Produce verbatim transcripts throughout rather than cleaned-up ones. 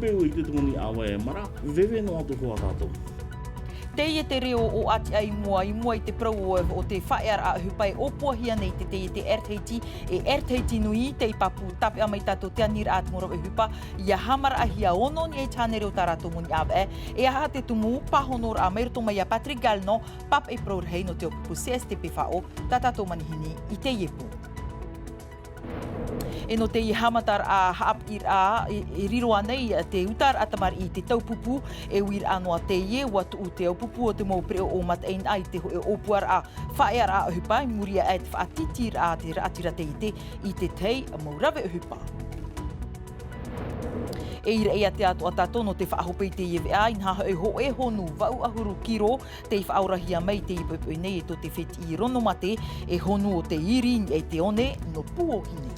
Teu i te tūmoni ʻāvae mara, veve noa atu hoʻi tātou. Teie te reo o ʻati ai mua, i mua i te parau o, o te faʻaearaʻa ʻohipa e ʻōpuahia nei te, te, te R T T e R T T Nui, tei pāpū tāpeʻa mai tātou te aniraʻa te mau rave ʻohipa, ʻia haʻamaraʻahia ono niʻa i te hānere o tā rātou moni ʻāvae, e aha te tumu, pāhonoraʻa mai roto mai iā Patrick Galenon, pāpaʻi parau rahi nō te ʻōpupu C S T P F O, tā tātou manihini i teie pō. E nō teie haʻamataraʻa haʻapiʻiraʻa, e, e riro ānei te utaraʻa tamariʻi i te taupupu, e uiraʻa noa teie, ʻua tuʻu te ʻaupupu o te mau pereʻoʻo mataʻeinaʻa i te hōʻē ʻōpuaraʻa faʻaearaʻa ʻohipa, i muri aʻe i te faʻatītīraʻa te raʻatira taiete i te tahi mau rave ʻohipa. E ʻīraʻi atu ā tātou nō te faʻahope i teie veʻa, inaha hōʻē hōʻē honu vaʻu ʻahuru kiro, tei faʻaorahia mai i teie poʻipoʻi nei e tō te fētiʻi Ronomate, e honu o te iri i niʻa i te one nō Pūohine.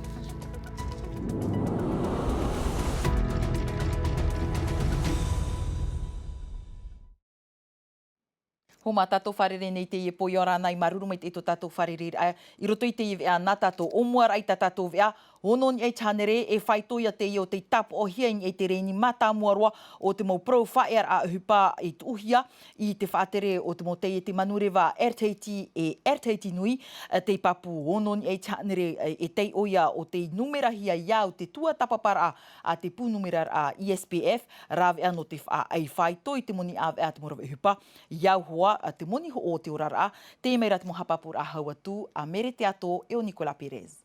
Hōmā tātou fārerei nei teie pō, ʻia ora na, ʻia māuruuru maitaʻi tō tātou fārereiraʻa i roto i teie veʻa nā tātou. ʻŌmuaraʻa i tā tātou veʻa, ono niʻa i te hānere, e faito ia teie o tei tāpaʻohia i niʻa i te rēni mātāmua roa o te mau parau faʻaearaʻa ʻohipa i tuʻuhia i te faʻatere o te mau taiete manureva R T T e R T T Nui, tei pāpū ono niʻa i te hānere, e taiʻo ia o tei numerahia i au te tuatāpaparaʻa a te pūnumeraraʻa I S P F, rāveʻa nō te faʻaʻai faito i te moni ʻāvae a te mau rave ʻohipa, i au hoʻi te moni hoʻo o te oraraʻa, tē mai ra te mau haʻapāpūraʻa hau atu a Mere Teato e ʻo Nicolas Perez.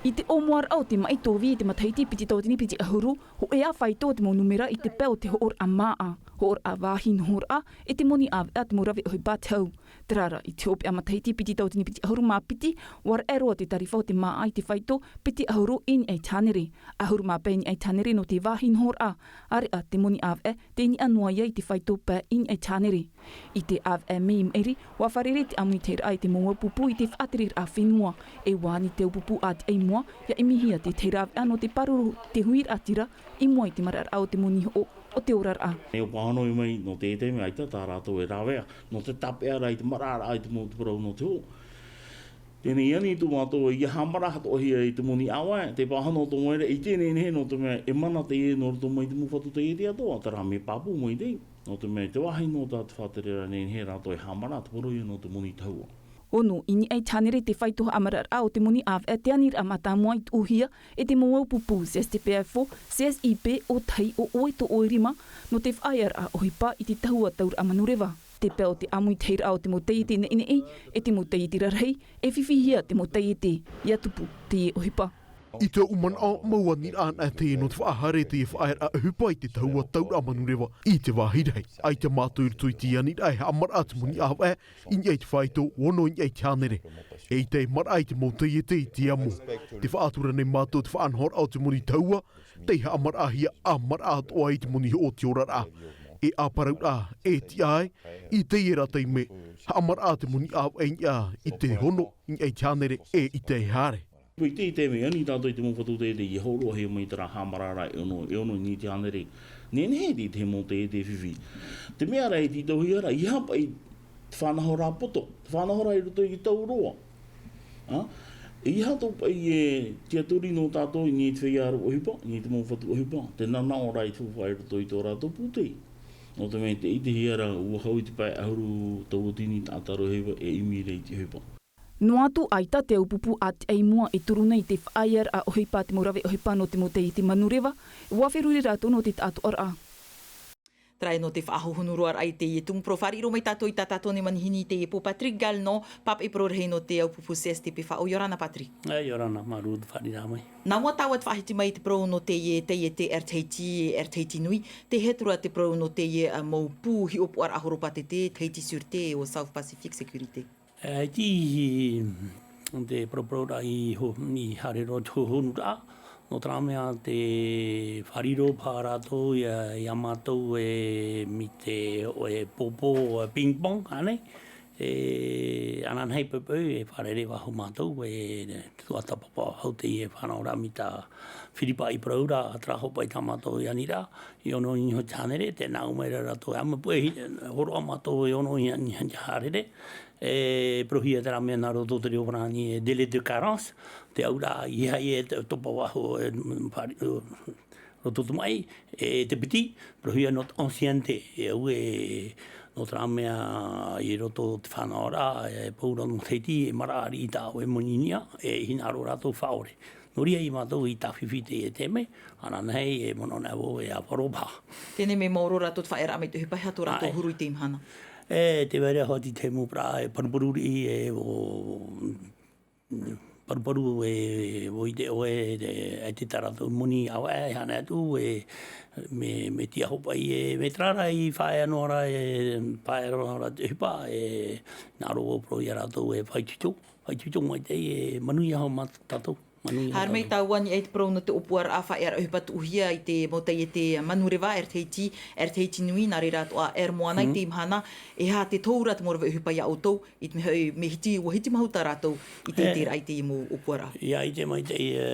I te ʻōmuaraʻa o te maʻi tōvī i te matahiti piti tauatini piti ʻahuru, hōʻē ā faito te mau numera i te pae o te hoʻoraʻa māʻa, hoʻoraʻa vāhi nohoraʻa, e te moni ʻāvae a te mau rave ʻohipa te hau. Terā rā, i te hopeʻa matahiti piti tauatini piti ʻahuru mā piti, ʻua raʻe roa te tarifa o te māʻa i te faito piti ʻahuru i niʻa i te hānere, ʻahuru mā pae i niʻa i te hānere nō te vāhi nohoraʻa, ʻāreʻa te moni ʻāvae tei niʻa noa ia i te faito pae i niʻa i te hānere. I te ʻāvae mē i maʻiri, ʻua fārerei te ʻāmuitahiraʻa i te mau ʻaupupu i te faʻatereraʻa fenua, e ʻua ani te ʻaupupu ʻātiʻa i mua, ʻia ʻimihia te tahi rāveʻa nō te pāruru te huiraʻatira i mua i te maraʻaraʻa o te moni hoʻo o te oraraʻa. E ʻo pāhono mai nō te taime ʻaita tā rātou e rāveʻa, nō te tāpeʻa ra i te maraʻaraʻa i te mau parau nō te hoʻo. Teie nei ani tō mātou e ʻia haʻamaraʻa atoʻahia i te moni ʻāvae, tē pāhono atoʻa mai ra i teie nei nō te mea e mana teie nō roto mai te mau fatu taiete atoʻa, terā mea pāpū maitaʻi, nō te mea te vāhi nō tā te faʻatereraʻa nei, e rātou e haʻamaraʻa te parau ia nō te moni tahua. Ono i niʻa i te hānere te faito haʻamaraʻaraʻa o te moni ʻāvae, te aniraʻa mātāmua i tuʻuhia e te mau ʻaupupu C S T P F O, C S I P, ʻo tahi ʻo ʻoe tō ʻoe rima, nō te faʻaearaʻa ʻohipa i te tahua tauraʻa manureva. Te pae o te ʻāmuitahiraʻa o te mau taiete neʻineʻi, e te mau taiete rarahi, e fifihia te mau taiete, ʻia tupu teie ʻohipa. I tōʻu manaʻo, mau aniraʻa anaʻe teie nō te faʻahaere teie faʻaearaʻa ʻohipa i te tahua tauraʻa manureva i te vāhi rahi. ʻAita mātou i roto i teie aniraʻa e haʻamaraʻa te moni ʻāvae, i niʻa i te faito, ono i niʻa i te hānere. Eʻita e maraʻa i te mau taiete i te amo. Tē faʻatura nei mātou te faʻanahoraʻa o te moni tahua, tei haʻamaraʻahia ʻāmaraʻa atoʻa i te moni hoʻo o te oraraʻa. E ʻāparauraʻa, e tiʻa ai, i teie rā taime, haʻamaraʻa te moni ʻāvae i niʻa i te ono, i niʻa i te hānere, eʻita e haere. Piti i te mea ani tātou i te mau fatu taiete i hōroʻahia mai terā haʻamaraʻaraʻa e ono, e ono i niʻa i te hānere. Nehenehe te, te mau taiete e fifi. Te mea ra e tītauhia ra, ʻeiaha paʻi te faʻanahoraʻa poto, te faʻanahoraʻa i roto i te tau roa. ʻA? ʻEiaha atoʻa paʻi e tiʻaturi nō tātou i niʻa i te feiā ʻohipa, i niʻa i te mau fatu ʻohipa, te nanaʻo ra i te faufaʻa i roto i tō rātou pūtē. Nō te mea tē ʻitehia ra, ʻua hau i te pae ʻahuru tauatini taʻata roa ʻohipa e ʻimi ra i te ʻohipa. Noa atu ʻaita te ʻaupupu ʻātiʻa i mua e turu nei te faʻaearaʻa ʻohipa a te mau rave ʻohipa nō te mau taiete manureva, ʻua feruri rātou nō te taʻatoʻaraʻa. Terā nō te faʻahohonu roa raʻa i teie tumu parau, fāriʻi roa mai tātou i tā tātou nei manihini i teie pō, Patrick Galenon, pāpaʻi parau rahi nō te ʻaupupu C S T P F O. ʻIa ora na, Patrick. E, ʻia ora na, māuruuru te fāriʻiraʻa mai. Nā mua tāua te faʻahiti mai i te parau nō teie taiete R T T, R T T Nui, tē hia atu ra te parau nō teie, ā, mau pū hiʻopoʻaraʻa horopātete, Tahiti Sûreté ʻo South Pacific Sécurité. E, iti i te paraparau ra i ho-, i haere roa te hohonuraʻa, nō terā mea te fārerei paha rātou ia, ia mātou e mai te, ʻoe pōpō, e ping pong, ānei, e, ananahi poʻipoʻi, e fārerei faʻahou mātou, e, tuatāpapa faʻahou teie faʻanahoraʻa mai tā Firipa i parau ra, terā hopeʻa tā mātou i aniraʻa, i ono i niʻa i te hānere, tē nā ʻō mai ra rātou, e ʻāmui puʻe, hōroʻa mātou e ono i niʻa i te hānere, e, parauhia terā mea nā roto te reo Farāni, e délai de carence, te auraʻa, ʻeiaha e te topa faʻahou, e, fāri-, e, Roto Tamaʻi, e te piti, parauhia nō te ancienneté, e au e, nō terā mea i roto te fānaʻoraʻa, e pau ra nō matahiti, e maraʻa riʻi tā ʻoe moni niʻa, e hinaʻaro rātou faʻaʻore. Nō reira ia mātou i tāfifi i teie taime, ananahi e manaʻo nei vau e ʻāvaroa paha. Teie nei mea maoro rātou te faʻaearaʻa mai te ʻohipa, e aha tō rātou huru i teie mahana? E, tē vai ra hoʻi te tahi mau parau, e paruparu riʻi, e, ʻo, paruparu e, ʻua ʻite ʻoe, e, e te tā rātou moni ʻāvaʻe, e aha atu, e, mea, mea tiʻa hopeʻa, e, mea terā rā i faʻaea noa ra, e, faʻaea noa ra te ʻohipa, e, hinaʻaro vau e parau ia rātou, e faʻaitoito, faʻaitoito maitaʻi, e, manuia hoʻi mā tātou, manuia hoʻi tātou. Haere mai tāua i niʻa i te parau nō te ʻōpuaraʻa faʻaearaʻa ʻohipa tuʻuhia i te mau taiete manureva, Air Tahiti, Air Tahiti Nui, nā reira atoʻa Air Moana i teie mahana, e aha te tohu ra te mau rave ʻohipa ia ʻoutou, i te mea hoʻi, mea hiti, ʻua hiti mahuta rātou i te, e, taeraʻa i teie mau ʻōpuaraʻa. ʻIa ʻite maitaʻi, e,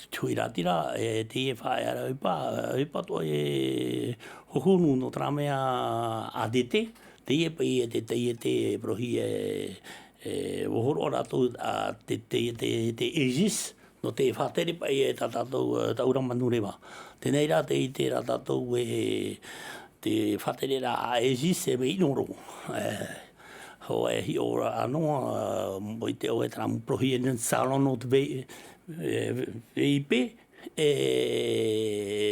te tuhi rātira, e, teie faʻaearaʻa ʻohipa, ʻohipa atoʻa e hohonu nō terā mea A D T, teie paʻi e te taiete parauhia, e, e, ʻua hōroʻa rātou, a, te, te, te, te Aegis, nō te faʻatere paʻi e tā tātou, e, taura manureva. Teie nei rā tē ʻite ra tātou e te faʻatereraʻa Aegis e mea ʻino roa. E, hōʻē hiʻoraʻa noa, e, ʻua ʻite ʻoe terā mau parauhia nō te Salon nō te V-, e, V I P, e,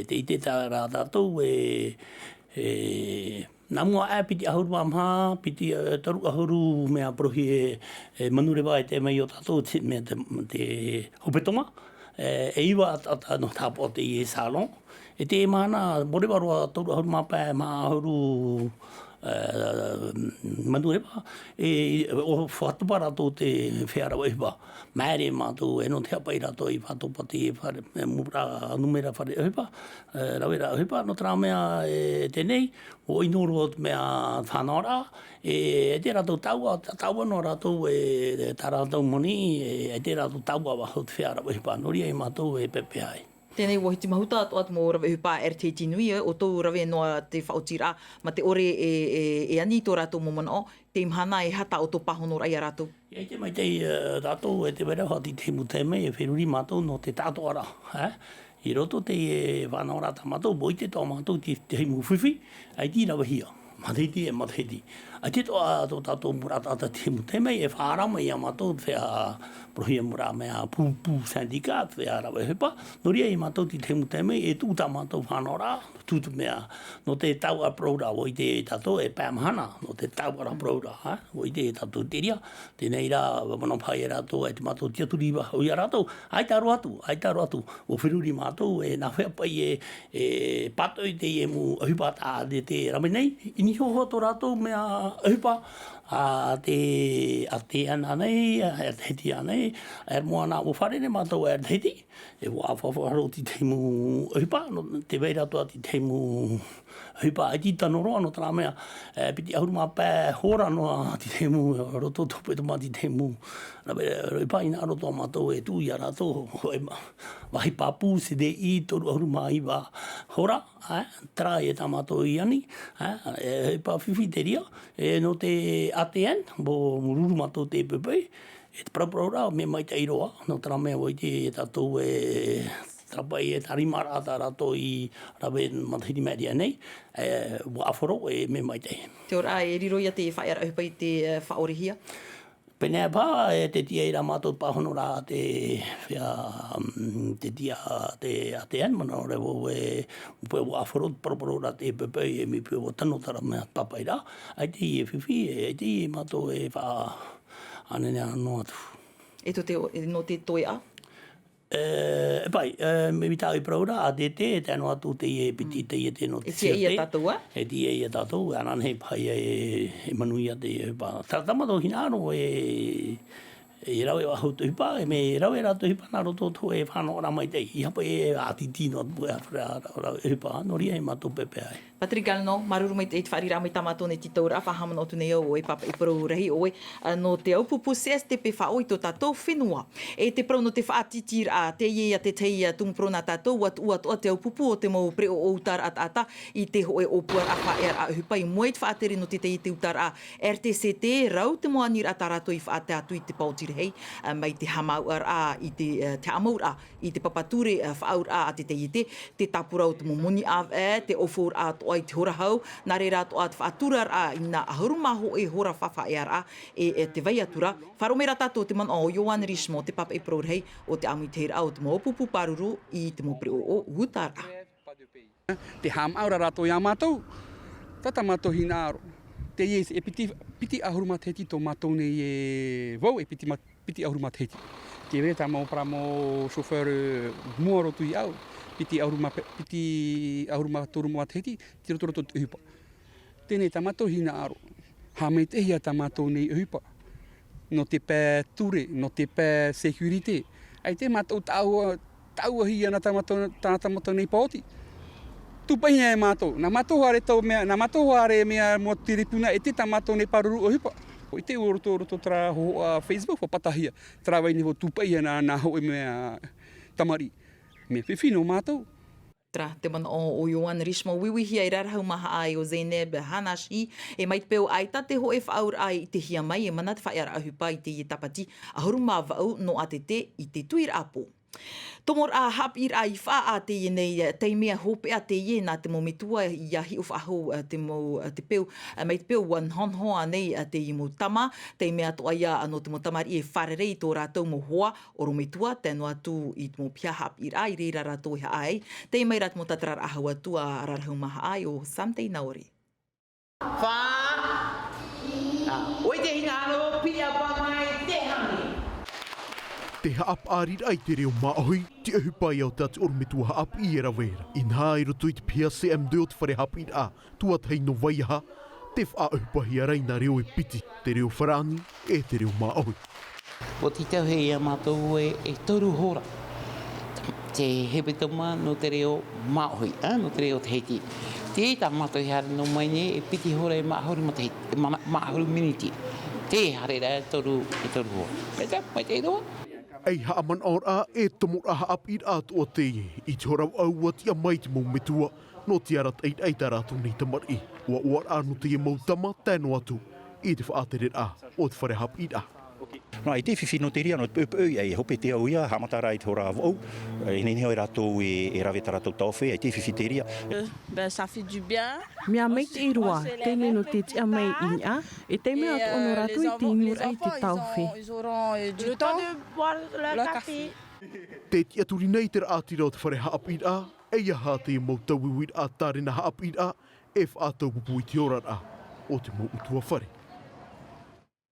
tē ʻite ra tātou e, e, nā mua aʻe piti ʻahuru mā maha, piti, e, toru ʻahuru mea parauhia, e, manureva e tae mai iā tātou, te, mea te, te hepetoma, e, e iva ʻataʻata nō te haʻapaʻo i teie Salon. E teie mahana, ʻua reva roa toru ʻahuru mā pae, maha ʻahuru, e, manureva, e, ʻua faʻatupu rātou te feiā rave ʻohipa. Māere mātou, e nō te haʻapaʻo rātou i faʻatupu te fare, e, mau nūmera fare ʻohipa, e, raveraʻa ʻohipa, nō terā mea, e, teie nei, ʻua ʻino roa te mea fānaʻoraʻa, e, e te rātou taua, ta-, taua noa rātou, e, tā rātou moni, e, e te rātou taua vau te feiā rave ʻohipa, nō reira ia mātou e pepeha ai. Teie nei ʻua hiti mahuta atoʻa te mau rave ʻohipa Air Tahiti Nui, e, ʻoutou rave noa te faʻaotiraʻa, mā te ʻore e, e, e ani i tō rātou mau manaʻo, teie mahana e aha tā ʻoutou pāhonoraʻa ia rātou? ʻIa ʻite maitaʻi, e, tātou, e tē vai ra hoʻi te tahi mau taime, e feruri mātou nō te taʻatoʻaraʻa, e? I roto i te, e, fānaʻoraʻa tā mātou, ʻua ʻite atoʻa mātou te, te tahi mau fifi, ʻaita i ravehia. Matahiti e matahiti. ʻAita atoʻa tō tātou mau ʻataʻata te tahi mau taime, e faʻaara mai iā mātou, te feiā parauhia mau ra mea pū, pū syndicat, te feiā rave ʻohipa. Nō reira ia mātou te tahi mau taime, e tuʻu tā mātou fānaʻoraʻa, tuʻu te mea, nō te taua parau ra, ʻua ʻite tātou, e pae mahana, nō te taua ra parau ra, e? ʻUa ʻite tātou i te reira, teie nei rā, ʻua manaʻo paha ia rātou, e te mātou tiʻaturi vau iā rātou, ʻaita roa atu, ʻaita roa atu, ʻua feruri mātou, e nā hea paʻi e, e pātoʻi i teie mau ʻohipa tā te, te rave nei, i niʻa hoʻi tō rātou mea ʻohipa, a te, a te ana nei, a te hiti ana nei, e moana ʻua fārerei mātou e te hiti, e ʻua faʻaroʻo i te tahi mau ʻohipa, nō te vai ra atoʻa te tahi mau ʻohipa ʻaita i tano roa nō terā mea, e, piti ʻahuru mā pae hora noa te tahi mau, roto tō pē tō mā te tahi mau. Rave, rave paʻi nā roto atoʻa mātou e tuʻu iā rātou, e, vāhi pāpū, C D I, toru ʻahuru mā iva hora, e, terā e tā mātou i ani, e, e, ʻohipa fifi te reira, e, nō te A T N, ʻua māuruuru mātou te poipoi, e te paraparau ra, mea maitaʻi roa, nō terā mea ʻua ʻite tātou e, terā paʻi e tārimaraʻa tā rātou i rave matahiti mai i niʻa nei, e, ʻua ʻāfaro, e, mea maitaʻi. Te ora, e riro ia te faʻaearaʻa ʻohipa i te, e, faʻaʻorehia? Pēnei paha, e, tē tiʻa ra mātou pāhonoraʻa te, feiā, mm, tē tiʻa te A T N, manaʻo ra vau e, ʻua ʻāfaro te paraparau ra te poipoi, e mea pū ʻua tano terā mea pāpaʻi ra, ʻaita e fifi, e, ʻaita mātou e faʻa-, ʻānānā noa atu. E tō te, e, nō te toeʻa? E, e paʻi, e, mai tā ʻoe parau ra, A D T, e tae noa atu teie piti, teie te nō te E tiʻa ia T T. Tātou, ā? E tiʻa ia tātou, ananahi paha ia e, e manuia te, e, pa-, tā, tā mātou hinaʻaro e, e rave vau te ʻohipa, e mea rave rā te ʻohipa nā roto tō e fānaʻoraʻa maitaʻi, ʻeiaha paʻi e ʻātītī noa te, e, e, e, e ʻohipa, nō reira ia mātou pepeha ai. Patrick Galenon, māuruuru maitaʻi i te fāriʻiraʻa mai tā mātou nei tītauraʻa, faʻahaʻamanaʻo atu nei au, ʻoe e pāpaʻi parau rahi ʻoe, ā, nō te aupupū C S T P F O i tō tātou fenua. E te parau nō te faʻatītīraʻa, teie ia te tahi, ā, tumu parau nā tātou, ʻua tuʻu atoʻa te aupupū o te mau pereʻoʻo ʻutaʻa ʻataʻata i te hōʻē ʻōpuaraʻa faʻaearaʻa ʻohipa i mua i te faʻatere nō te tahi ʻutaʻa R T C T, rau te mau aniraʻa tā rātou i faʻatae atu i te paoti Hei, mai te haʻamāuʻaraʻa i te, te haʻamauraʻa i te papa ture, faʻaauraʻa a te taiete, te tāpura o te mau moni ʻāvaʻe, te ʻōfauraʻa atoʻa i te hora hau, nā reira atoʻa te faʻaturaraʻa i nā ʻahuru mā hōʻē hora faʻaearaʻa e, e te vai atu ra. Faʻaroʻo mai ra tātou te manaʻo o Johan Richemond, te pāpaʻi parau rahi o te ʻāmuitahiraʻa o te mau ʻōpūpū pāruru i te mau pereʻoʻo utaraʻa. Te haʻamāuʻa ra rātou iā mātou, tā tā mātou hinaʻaro. Teie e piti, piti ʻahuru matahiti tō mātou nei e vau, e piti ma-, piti ʻahuru matahiti. Te vere tā mau parau mau chauffeur, ē, mua roto iāʻu, piti ʻahuru ma-, piti ʻahuru mā toru matahiti, tei roto roto te ʻohipa. Teie tā mātou hinaʻaro. Haʻamaitaʻihia tā mātou nei ʻohipa. Nō te pae ture, nō te pae sécurité. ʻAita e mātou tāua, tāuahia nā tā mātou, tā, tā mātou nei paoti. Tūpaʻihia e mātou. Nā mātou haere tau mea, nā mātou haere mea mo te ripuna e te tā mātou nei pāruru ʻohipa. ʻIte au roto, roto terā hōhoʻa Facebook, faʻapaʻatahia. Terā vai nei ʻua tūpaʻihia nā, nā hōʻē mea tamariʻi. Mea fifi nō mātou. Terā te manaʻo o Johan Richemond. Uiuihia e Rarahu Mahaʻa e o Zeyneb Hanashi, e mai te peu ʻaita te hōʻē faʻaauraʻa i ʻitehia mai, e mana te faʻaearaʻa ʻohipa i teie tāpati ʻahuru mā vaʻu nō ʻātete i te tuiraʻa pō. Tomoraʻa haʻapiʻiraʻa i faʻaʻā teie nei, taime hopeʻa teie nā te mau metua ʻia hiʻo faʻahou, te mau, te peu, mai te peu ʻua nohonoho nei teie mau tama, taime atoʻa ia nō te mau tamariʻi e fārerei i tō rātou mau hoa, ʻorometua, tae noa atu i te mau piha haʻapiʻiraʻa i reira rātou e haʻaʻā ai. Tei mai rā te mau tātararaʻa hau atu a Rarahu Mahaʻa e o Sam Teinaore. Fā. ʻA, ʻoe te hinaʻaro, piʻi ʻāpā mai te hangē. Te haʻapaʻariraʻa i te reo māʻohi, te ʻohipa ia o te atu ʻorometua haʻapiʻi e rave ra. Inaha i roto i te piha C M deux o te fare haʻapiʻiraʻa, tuatahi nō Vaiaha, tē faʻaʻohipahia ra i nā reo e piti, te reo farāni, e te reo māʻohi. ʻUa tītauhia iā mātou e, e toru hora te hepetoma nō te reo māʻohi, ā, nō te reo Tahiti. Teie tā mātou e haere noa mai nei e piti hora e maha ʻahuru matahiti, e mana-, maha ʻahuru miniti. Te haere ra e toru, e toru hora. Mai te, mai te roa. Ei haʻamanaʻoraʻa e tomoraʻa haʻapiʻiraʻa atoʻa teie, i te hora vaʻu ʻua tiʻa mai te mau metua, nō te arataʻiraʻa i tā rātou nei tamariʻi. ʻUaʻuaraʻa nō teie mau tama tae noa atu i te faʻatereraʻa o te fare haʻapiʻiraʻa. Nā, ʻaita e fifi nō te reira, nō te poʻipoʻi, ʻaita e hope te au ia, haʻamata rā i te hora vaʻu, e nehenehe hoʻi rātou e, e rave tā rātou taofe, ʻaita e fifi te reira. Euh, ben, ça fait du bien. Mea maitaʻi roa, teie nō te tiʻa mai i niʻa, e taime atoʻa nō rātou i te inuraʻa i te taofe. Le temps de boire le café. Tē tiʻaturi nei te raʻatira o te fare haʻapiʻiraʻa, eiaha te mau tauiuiraʻa tārena haʻapiʻiraʻa, e faʻataupupū i te oraraʻa o te mau ʻutuāfare.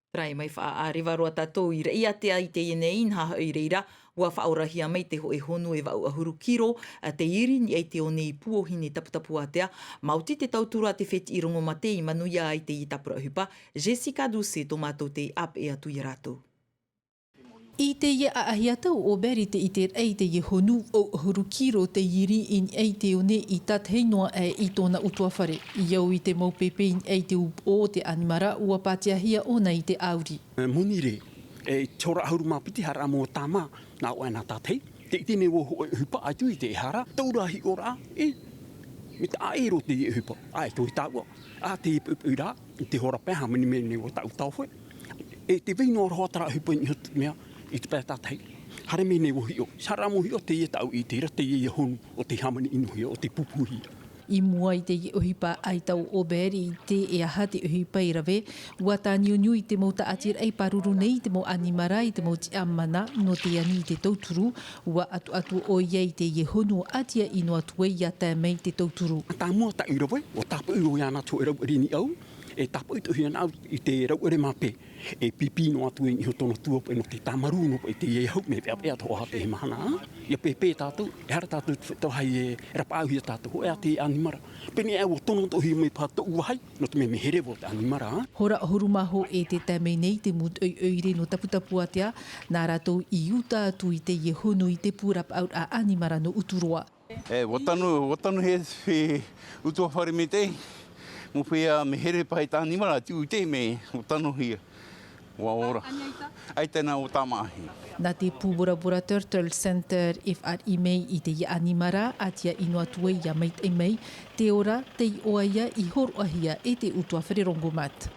Terā e mai faʻaʻā reva roa tātou i Raʻiātea i teie nei, inaha hoʻi i reira, ʻua faʻaorahia mai te hōʻē honu e vaʻu ʻahuru kiro, ā, tei iri i niʻa i te one i Pūʻohine Taputapuātea, maoti te tauturu a te fētiʻi rongomate i manuia ai teie tāpura ʻohipa, Jessica Doucet tō mātou tei ʻāpeʻe atu iā rātou. I teie ʻaʻahi atu ʻo Berry tei ʻite raʻa i teie honu vaʻu ʻahuru kiro tei iri i niʻa i te one i tātahi noa aʻe i tōna ʻutuāfare. I au i te mau pēpē i niʻa i te upoʻo o te ʻanimara, ʻua pātiahia ʻōna i te ʻāuri. E, monirē, e, te hora ʻahuru mā piti, haere rā mau tāmā, nā ʻō ʻana tātahi. Tē ʻite nei vau hōʻē ʻohipa atu i te ʻēhara, taura hiʻoraʻa, e, mea taʻa ʻē roa teie ʻohipa, ʻaita e tāua, ā, teie poʻipoʻi ra, i te hora pae, hāmani mai nei vau tāʻu taofe. E tē vai noa ra hoʻi terā ʻohipa i niʻa i te mea, i te pae tātahi. Haere mai nei vau hiʻo. Haere rā mau hiʻo, teie tāʻu i ʻite ra, teie ia honu o te hāmani ʻino hia, o te pūpūhia. I mua i teie ʻohipa, ʻaita ʻo Berry i ʻite e aha te ʻohipa i rave, ʻua tāniuniu i te mau tāʻatiraʻa i pāruru nei i te mau ʻanimara, i te mau tiʻamana nō te ani i te tauturu, ʻua ʻatuʻatu ʻoia i teie honu ʻātiaʻi noa atu ai ʻia tae mai te tauturu. Tāmau tāʻu i rave, ʻua tāpaʻo ʻoia i ana atu e rauʻere i niʻa au, e tāpaʻo atoʻa hia ana au i te rauʻere mā pē. E pīpī noa atu i niʻa i tōna tuapaʻi nō te tāmarū noa paʻi i teie hau, mea peʻapeʻa atoʻa te mahana. ʻIa pēpē tātou, ʻehara tātou te fetahi e rapaʻauhia tātou, hōʻē ā te ʻanimara. Pēneiaʻe ʻua tono atoʻa hia mai paha tōʻu vāhi, nō te mea mea here vau te ʻanimara. Hora ʻahuru mā hōʻē tē tae mai nei te mūtoʻi ʻoire nō Taputapuātea, nā rātou i uta atu i teie honu i te pū rapaʻauraʻa ʻanimara nō Uturoa. E, ʻua tanu, ʻua tanu he, he ʻutuāfare maitaʻi, mea peʻa mea here paha i te ʻanimara, tiʻu i te mea, ʻua tanu hia, ʻua ora. ʻAita nā ʻua tāmāhia. Nā te pū Bora Bora Turtle Center e fāriʻi mai i teie ʻanimara, ʻātiaʻi noa atu ai ʻia maitaʻi mai, te ora, tei ʻoaʻoa i hōroʻahia e te ʻutuāfare Rongomat.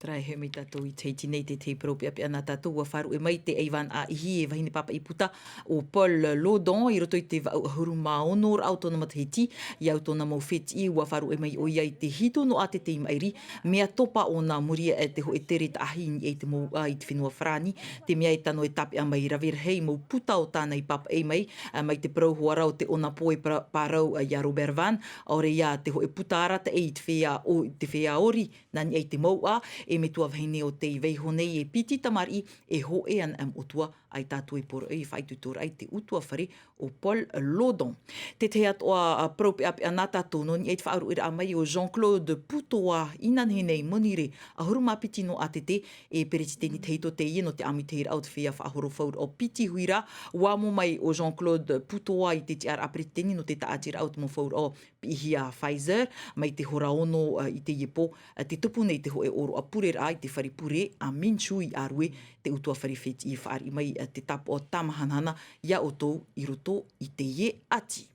Taraehe mai tātou i te hiti nei te te parau peʻapeʻa nā tātou ua faʻaruʻe mai te aivan a ihi e vahine pāpaʻi puta o Paul Lodon i roto i te vaʻu ʻahuru mā ono raʻa o tōna matahiti. I au tōna mau fetiʻi ua faʻaruʻe mai ʻo ia i te hitu nō ʻātete i maʻiri. Mea topa ʻōna muri aʻe te hoʻe tere taʻahi i niʻa i te mau ʻa i te fenua farani. Te mea e tano e tāpeʻa mai rave rahi mau puta o tāna i pāpaʻi mai mai te parau hoara o te ʻona pō e parau ia robert van ʻaore ia te hoʻe puta arataʻi i te fea ʻori nā niʻa i te mouʻa. E metua vahine o tei vaiho nei e piti tamariʻi e hoʻe ana ʻam ʻotua. Ai tātou e poroʻi e faʻaitoito raʻa i te ʻutuafare o paul lodon. Te tahi atoʻa parau peʻapeʻa nā tātou nō niʻa i te faʻaruʻeraʻa mai o jean claude putoa i nānahi nei monire ʻahuru mā piti nō ʻātete e peretiteni tahito teie nō te ʻāmuitahiraʻa o te fea faʻahoro fauraʻo piti huira. Ua amo mai o jean claude putoa i te tiʻaraʻa peretiteni nō te taʻatiraʻa o te mau fauraʻo piʻihia pfizer mai te hora ono i teie pō. Te tupu nei te hoʻe ʻōroʻa pureraʻa i te fare pure a minshu i arue te ʻutuafare fetiʻi e faʻariʻi mai te tāpoʻo tamahanahana iā ʻoutou i roto i teie ʻati.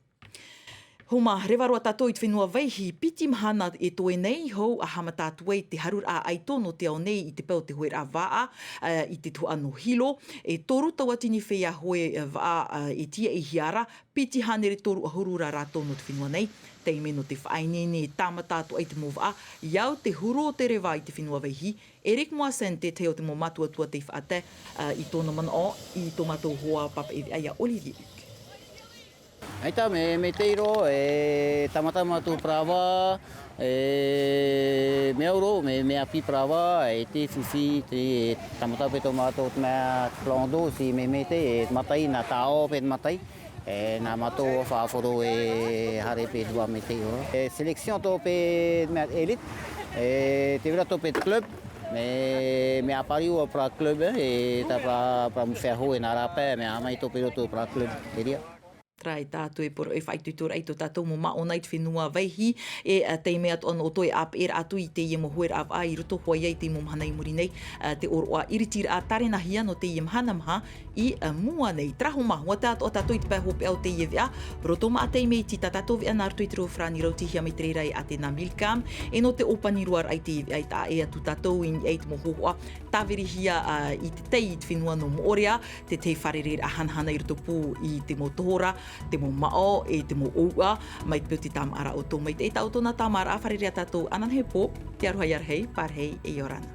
Homa reva roa tātou i te fenua vaihi piti mahana e toe nei hou a haʻamata atu ai te haruraʻa ʻaito nō te ao nei i te pae o te hoeraʻa vaʻa i te tuhaʻa nō hilo. E toru tauatini feiā hoe vaʻa e tiaʻihia ra piti hānere toru ʻahuru rā rātou nō te fenua nei. Taime nō te faʻaineine e tāmata atu ai te mau vaʻa i au te huru o te reva i te fenua vaihi. Eric moasen tētahi o te mau mātuatua tei faʻatae i tōna manaʻo i tō mātou hoa pāpaʻi veʻa iā olivier. Aita me me teiro e tamata matu prava e me auro me me api prava e te fifi te tamata pe to mato me plando si me me te e matai na tao pe matai e na mato fa foro e hare pe dua me teiro e selection to pe me elite e te vera to pe club me me apari o pra club e ta pra pra mu fe ho e na rape me amai to pe to pra club eria. Tarae tātou e poro e faʻaitoito raʻa i tō tātou mau maʻona i te fenua vaihi. E taime atu ana ʻoutou e ʻāpeʻe raʻa atu i teie mau hoe raʻa vaʻa i roto hoʻi ai te mau mahana i muri nei te ʻōroʻa iritiraʻa tarenahia nō teie mahana maha i mua nei. Tarahoma ua taʻatoʻa tātou i te pae hopeʻa o teie veʻa. Roto maʻa taime iti tā tātou veʻa nā roto i te reo farani rautihia mai te reira e ʻatena milcam e nō te ʻōpani roa raʻa i teie veʻa i taʻa ʻē atu tātou i niʻa i te mau hohoʻa tāvirihia i te tai i te fenua nō moʻorea. Te te fare reira hanahana i roto pū i te mau tohora te mau maʻo e te mau ʻouʻa mai te peu te tāmāʻaraʻa o tō mai te ʻaita o tōna tāmāʻaraʻa fare reira tātou ananahi pō. Te aroha iā rahi pārahi e ʻia ora na.